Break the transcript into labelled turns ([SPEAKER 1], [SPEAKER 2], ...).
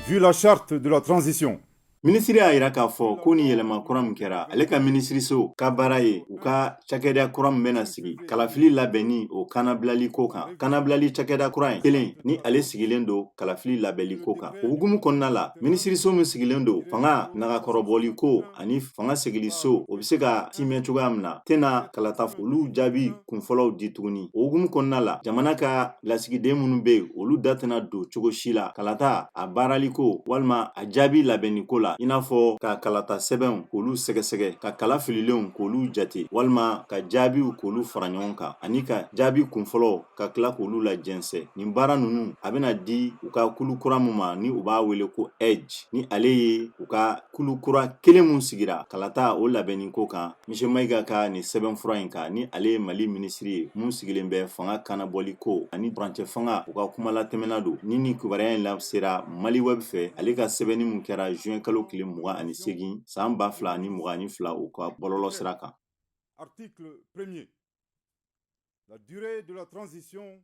[SPEAKER 1] Vu la charte de la transition.
[SPEAKER 2] Minisiri y'a yira k'a fɔ ko ni yɛlɛma kura min kɛra, ale ka minisiriso ka baara ye u ka cakɛda kura min bɛna sigi kalafili labɛnni o kanabilali ko kan. Kanabilali cakɛda kura in kelen ni ale sigilen don kalafili labɛnli ko kan, o hukumu kɔnɔna la, minisiriso min sigilen don fanga nagakɔrɔbɔli ko ani fanga segili so, o bɛ se ka timɛ cogoya min na, tɛna kalata olu jaabi kunfɔlɔw di tuguni. O hukumu kɔnɔna la, jamana ka lasigiden minnu bɛ yen, olu da tɛna don cogo si la kalata a baarali ko walima a jaabi labɛnni ko la, i n'a fɔ ka kalata sɛbɛnw k'olu sɛgɛsɛgɛ, ka kala fililenw k'olu jate, walima ka jaabiw k'olu fara ɲɔgɔn kan ani ka jaabi kunfɔlɔw ka tila k'olu lajɛnsɛn. Nin baara ninnu, a bɛna di u ka kulu kura min ma ni u b'a wele ko EJ, ni ale ye u ka kulu kura kelen mun sigira kalata o labɛnni ko kan. Monsieur Mayiga ka nin sɛbɛnfura in kan, ni ale ye Mali minisiri ye mun sigilen bɛ fanga kanabɔli ko ani furancɛ fanga, u ka kumalatɛmɛna don ni nin kibaruya in lasera Mali Web fɛ, ale ka sɛbɛnni mun kɛra juin kalo tile 28 san 2022, u ka bɔlɔlɔ sira kan.
[SPEAKER 1] Article 1er. La durée de la transition.